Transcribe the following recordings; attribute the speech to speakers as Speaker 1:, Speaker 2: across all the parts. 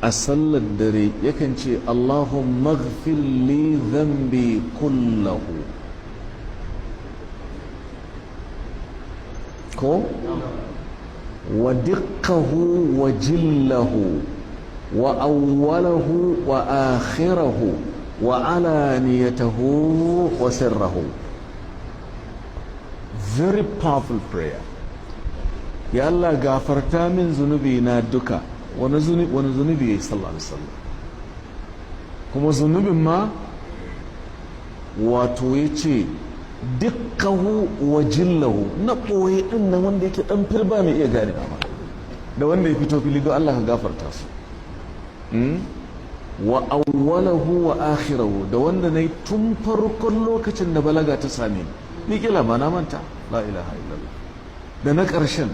Speaker 1: A sallar dare yakan ce, "Allahumma ighfir li dhanbi kullahu," ko "wa diqqahu wa jillahu wa awwalahu wa akhirahu wa alaniyatahu wa sirrahu." Very powerful prayer. Ya Allah, gafarta min zunubi na duka. Wani zunubi ya yi, sallallahu alaihi wasallam? Kuma zunubin ma wato ya ce dukkahu wa jillahu, na ɓoye ɗin nan wanda yake ɗan firba mai iya gane ba, da wanda ya fito fili, don Allah ka gafarta su. Wa awwalahu wa akhirahu, da wanda na yi tun farkon lokacin da balaga ta same ni, kila ma na manta, la ilaha illallah, da na ƙarshen.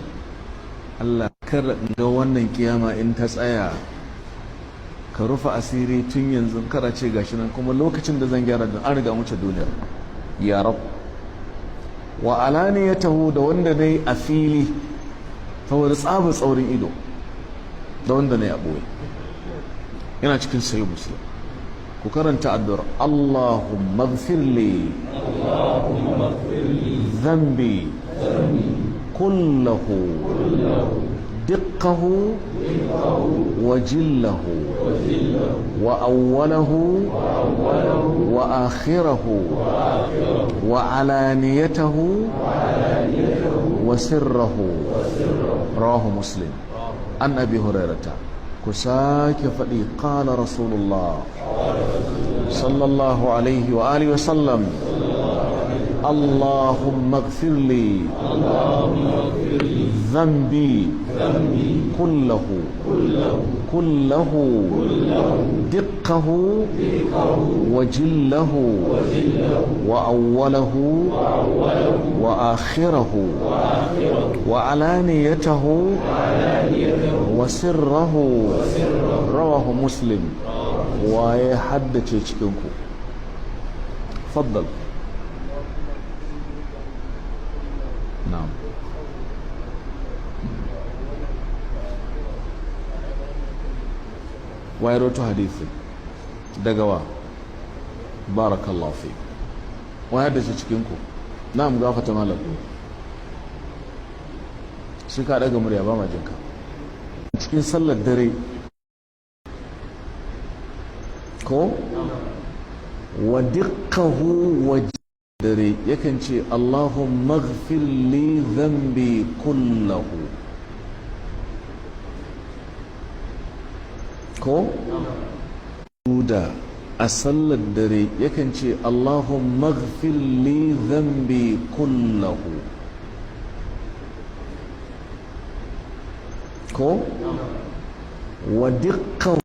Speaker 1: Allah, kar ga wannan kiyama in ta tsaya, ka rufe asiri tun yanzu, kara ce gashi nan kuma lokacin da zan gyara da an riga wuce duniyar, ya rab. Wa alaniyatahu, da wanda nayi a fili saboda tsaba tsaurin ido, da wanda nayi a boye. Yana cikin Sahih Muslim. Ku karanta addu'ar: "Allahumma ighfir li dhanbi kullahu, دقه وجله، وأوله وآخره، وعلانيته وسره." رواه مسلم عن أبي هريرة. كساك فدي: قال رسول الله صلى الله عليه وآله وسلم: اللهم اغفر لي ذنبي كله كله، دقه وجله، وأوله وآخره، وعلانيته وسره. رواه مسلم. ويحدث cikinku؟ تفضل. نعم. Waye rawaito hadisi? Daga wa? Barakallahu fi. Waye haddace cikin ku? Na'am, gafata malam. Sai ka daga murya, ba ma jinka. Cikin sallar dare ko wa diqqahu wa dare yakan ce, "Allahumma ighfir li dhanbi kullahu," ko da a sallar dare yakan ce, "Allahumma ighfir li dhanbi kullahu," ko wa diqqahu.